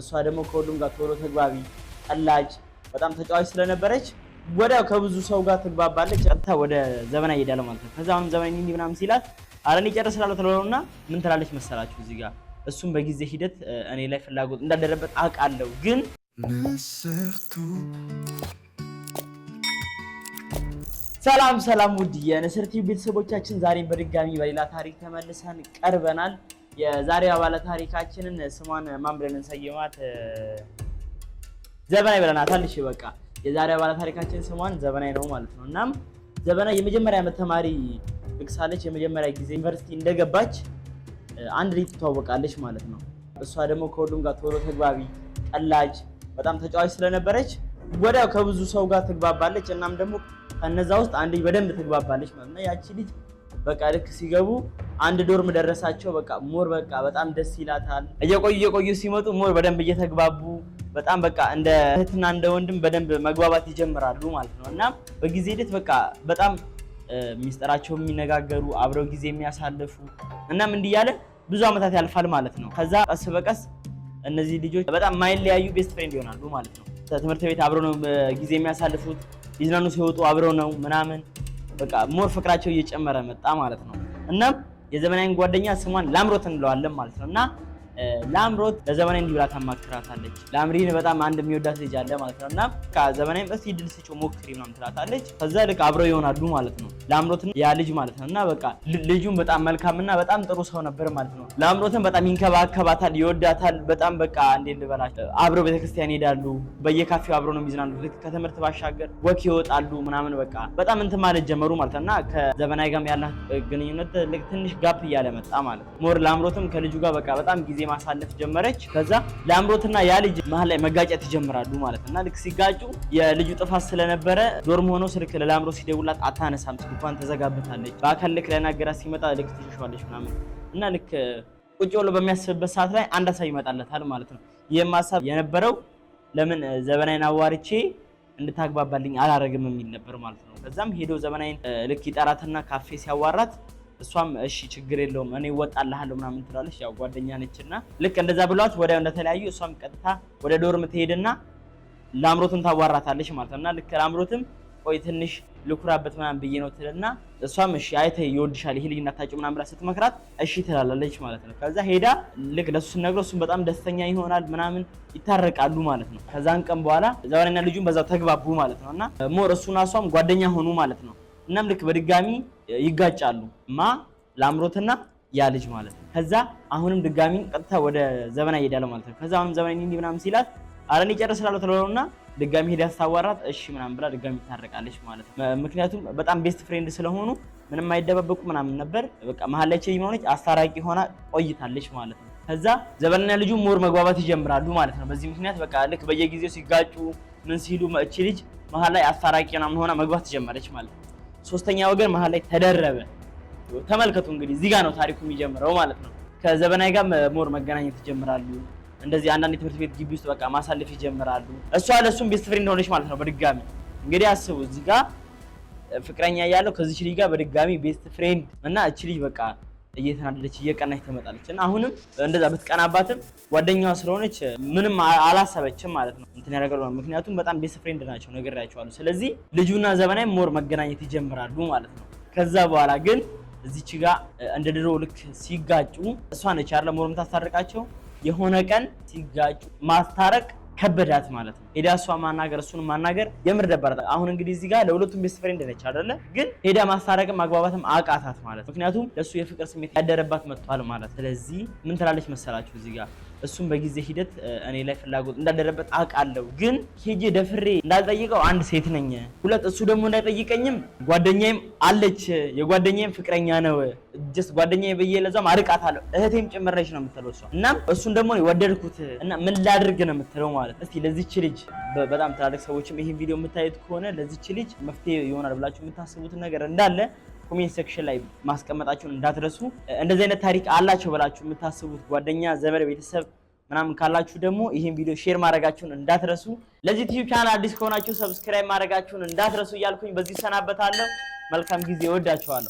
እሷ ደግሞ ከሁሉም ጋር ቶሎ ተግባቢ፣ ቀላጅ፣ በጣም ተጫዋች ስለነበረች ወዲያው ከብዙ ሰው ጋር ትግባባለች። ቀጥታ ወደ ዘመናዊ ይሄዳል ማለት ነው። ከዛ አሁንም ዘመናዊ እንዲህ ምናምን ሲላት አረ እኔ እጨርስላለሁ ትለውና ምን ትላለች መሰላችሁ እዚህ ጋር? እሱም በጊዜ ሂደት እኔ ላይ ፍላጎት እንዳደረበት አውቃለሁ፣ ግን ንስርቱ። ሰላም ሰላም፣ ውድ የንስር ቲቪ ቤተሰቦቻችን፣ ዛሬም በድጋሚ በሌላ ታሪክ ተመልሰን ቀርበናል። የዛሬዋ ባለ ታሪካችንን ስሟን ማን ብለን እንሰይማት? ዘበናይ ብለናታል። እሺ በቃ የዛሬዋ ባለ ታሪካችን ስሟን ዘበናይ ነው ማለት ነው። እናም ዘበናይ የመጀመሪያ ዓመት ተማሪ ልቅሳለች። የመጀመሪያ ጊዜ ዩኒቨርሲቲ እንደገባች አንድ ልጅ ትተዋወቃለች ማለት ነው። እሷ ደግሞ ከሁሉም ጋር ቶሎ ተግባቢ፣ ቀላጅ፣ በጣም ተጫዋች ስለነበረች ወዲያው ከብዙ ሰው ጋር ትግባባለች። እናም ደግሞ ከነዛ ውስጥ አንድ ልጅ በደንብ ትግባባለች ማለት ነው። ያቺ ልጅ በቃ ልክ ሲገቡ አንድ dorm ደረሳቸው። በቃ more በቃ በጣም ደስ ይላታል። እየቆዩ እየቆዩ ሲመጡ more በደንብ እየተግባቡ በጣም በቃ እንደ እህትና እንደ ወንድም በደንብ መግባባት ይጀምራሉ ማለት ነው። እና በጊዜ ሂደት በቃ በጣም ሚስጥራቸው የሚነጋገሩ፣ አብረው ጊዜ የሚያሳልፉ፣ እናም እንዲህ እያለ ብዙ አመታት ያልፋል ማለት ነው። ከዛ ቀስ በቀስ እነዚህ ልጆች በጣም ማይለያዩ best friend ይሆናሉ ማለት ነው። ትምህርት ቤት አብረው ነው ጊዜ የሚያሳልፉት፣ ሊዝናኑ ሲወጡ አብረው ነው ምናምን፣ በቃ more ፍቅራቸው እየጨመረ መጣ ማለት ነው። እናም የዘመናዊን ጓደኛ ስሟን ላምሮት እንለዋለን ማለት ነው። እና ላምሮት ለዘመናዊ እንዲህ ብላ ታማክራታለች። ላምሪን በጣም አንድ የሚወዳት ልጅ አለ ማለት ነው። እና ዘመናዊም እስኪ እድል ስጪው ሞክሪ ምናምን ትላታለች። ከዛ ልክ አብረው ይሆናሉ ማለት ነው። ላምሮትን ያ ልጅ ማለት ነው። እና በቃ ልጁም በጣም መልካምና በጣም ጥሩ ሰው ነበር ማለት ነው። ላምሮትን በጣም ይንከባከባታል፣ ይወዳታል። በጣም በቃ እንዴት ልበላቸው፣ አብረው ቤተክርስቲያን ይሄዳሉ፣ በየካፌው አብረው ነው የሚዝናኑት። ልክ ከትምህርት ባሻገር walk ይወጣሉ ምናምን፣ በቃ በጣም እንትን ማለት ጀመሩ ማለት ነው። እና ከዘመናዊ ጋርም ያላት ግንኙነት ልክ ትንሽ gap እያለ መጣ ማለት ነው። More ላምሮትም ከልጁ ጋር በቃ በጣም ጊዜ ማሳለፍ ጀመረች። ከዛ ላምሮትና ያ ልጅ መሀል ላይ መጋጨት ይጀምራሉ ማለት ነው። እና ልክ ሲጋጩ የልጁ ጥፋት ስለነበረ dorm ሆኖ ስልክ ለላምሮት ሲደውላት አታነሳም፣ ስልኳን ተዘጋብታለች። በአካል ልክ ሊያናገራት ሲመጣ ልክ ትሸሸዋለች ምናምን። እና ልክ ቁጭ ብሎ በሚያስብበት ሰዓት ላይ አንድ ሀሳብ ይመጣለታል ማለት ነው። ይህም ሀሳብ የነበረው ለምን ዘበናይን አዋርቼ እንድታግባባልኝ አላረግም የሚል ነበር ማለት ነው። ከዛም ሄዶ ዘበናይን ልክ ይጠራትና ካፌ ሲያዋራት እሷም እሺ ችግር የለውም እኔ እወጣልሃለሁ ምናምን ትላለች። ያው ጓደኛ ነችና ልክ እንደዛ ብሏት ወዲያው እንደተለያዩ እሷም ቀጥታ ወደ dorm ትሄድና ላምሮትን ታዋራታለች ማለት ነው። እና ልክ ላምሮትም ቆይ ትንሽ ልኩራበት ምናምን ብዬ ነው ትልና እሷም እሺ አይተህ ይወድሻል ይሄ ልጅ እንዳታጭው ምናምን ብላ ስትመክራት እሺ ትላለች ማለት ነው። ከዛ ሄዳ ልክ ለሱ ስትነግረው እሱም በጣም ደስተኛ ይሆናል ምናምን፣ ይታረቃሉ ማለት ነው። ከዛን ቀን በኋላ ዘበናይና ልጁም በዛው ተግባቡ ማለት ነው። እና more እሱና እሷም ጓደኛ ሆኑ ማለት ነው። እናም ልክ በድጋሚ ይጋጫሉ ማ ላምሮትና ያ ልጅ ማለት ነው። ከዛ አሁንም ድጋሚ ቀጥታ ወደ ዘበናይ ይሄዳል ማለት ነው። ከዛ አሁንም ዘበናይ እንዲህ ምናምን ሲላት አረ እኔ እጨርስላለሁ ትለውና ድጋሚ ሄዳ ስታዋራት እሺ ምናምን ብላ ድጋሚ ታረቃለች ማለት ነው። ምክንያቱም በጣም best friend ስለሆኑ ምንም አይደባበቁ ምናምን ነበር። በቃ መሀል ላይ ቸይ ሆነች፣ አስታራቂ ሆና ቆይታለች ማለት ነው። ከዛ ዘበናይና ልጁ more መግባባት ይጀምራሉ ማለት ነው። በዚህ ምክንያት በቃ ልክ በየጊዜው ሲጋጩ ምን ሲሉ እቺ ልጅ መሀል ላይ አስታራቂ ምናምን ሆና መግባት ጀመረች ማለት ነው። ሶስተኛ ወገን መሀል ላይ ተደረበ። ተመልከቱ እንግዲህ እዚህ ጋር ነው ታሪኩ የሚጀምረው ማለት ነው። ከዘበናይ ጋር more መገናኘት ይጀምራሉ። እንደዚህ አንዳንድ የትምህርት ቤት ግቢ ውስጥ በቃ ማሳለፍ ይጀምራሉ። እሷ ለእሱም best friend ሆነች ማለት ነው። በድጋሚ እንግዲህ አስቡ፣ እዚህ ጋር ፍቅረኛ እያለው ከዚች ልጅ ጋር በድጋሚ best friend። እና እቺ ልጅ በቃ እየተናደደች እየቀናች ትመጣለች። እና አሁንም እንደዛ ብትቀናባትም ጓደኛዋ ስለሆነች ምንም አላሰበችም ማለት ነው። እንትን ያደርጋሉ፣ ምክንያቱም በጣም best friend ናቸው ነግሬያቸዋለሁ። ስለዚህ ልጁና ዘበናይ more መገናኘት ይጀምራሉ ማለት ነው። ከዛ በኋላ ግን እዚች ጋር እንደ ድሮ ልክ ሲጋጩ እሷ ነች አይደል more የምታስታርቃቸው። የሆነ ቀን ሲጋጩ ማስታረቅ ከበዳት ማለት ነው። ሄዳ እሷ ማናገር እሱን ማናገር የምር ደበራት። አሁን እንግዲህ እዚህ ጋር ለሁለቱም best friend ነች አይደለ? ግን ሄዳ ማስታረቅም ማግባባትም አቃታት ማለት ነው። ምክንያቱም ለእሱ የፍቅር ስሜት ያደረባት መጥቷል ማለት። ስለዚህ ምን ትላለች መሰላችሁ እዚህ ጋር? እሱም በጊዜ ሂደት እኔ ላይ ፍላጎት እንዳደረበት አውቃለሁ፣ ግን ሄጄ ደፍሬ እንዳልጠይቀው አንድ ሴት ነኝ፣ ሁለት እሱ ደግሞ እንዳይጠይቀኝም ጓደኛዬም አለች፣ የጓደኛዬም ፍቅረኛ ነው። Just ጓደኛዬ ብዬ ለዛም አርቃታለሁ፣ እህቴም ጭምር ነች ነው የምትለው እሷ። እናም እሱን ደግሞ ወደድኩት እና ምን ላድርግ ነው የምትለው ማለት። እስቲ ለዚች ልጅ በጣም ትላልቅ ሰዎችም ይሄን ቪዲዮ የምታዩት ከሆነ ለዚች ልጅ መፍትሄ ይሆናል ብላችሁ የምታስቡትን ነገር እንዳለ comment section ላይ ማስቀመጣችሁን እንዳትረሱ። እንደዚህ አይነት ታሪክ አላቸው ብላችሁ የምታስቡት ጓደኛ፣ ዘመድ፣ ቤተሰብ ምናምን ካላችሁ ደግሞ ይህን ቪዲዮ share ማድረጋችሁን እንዳትረሱ። ለዚህ ዩቲዩብ ቻናል አዲስ ከሆናችሁ subscribe ማድረጋችሁን እንዳትረሱ እያልኩኝ በዚህ ሰናበታለሁ። መልካም ጊዜ፣ እወዳችኋለሁ።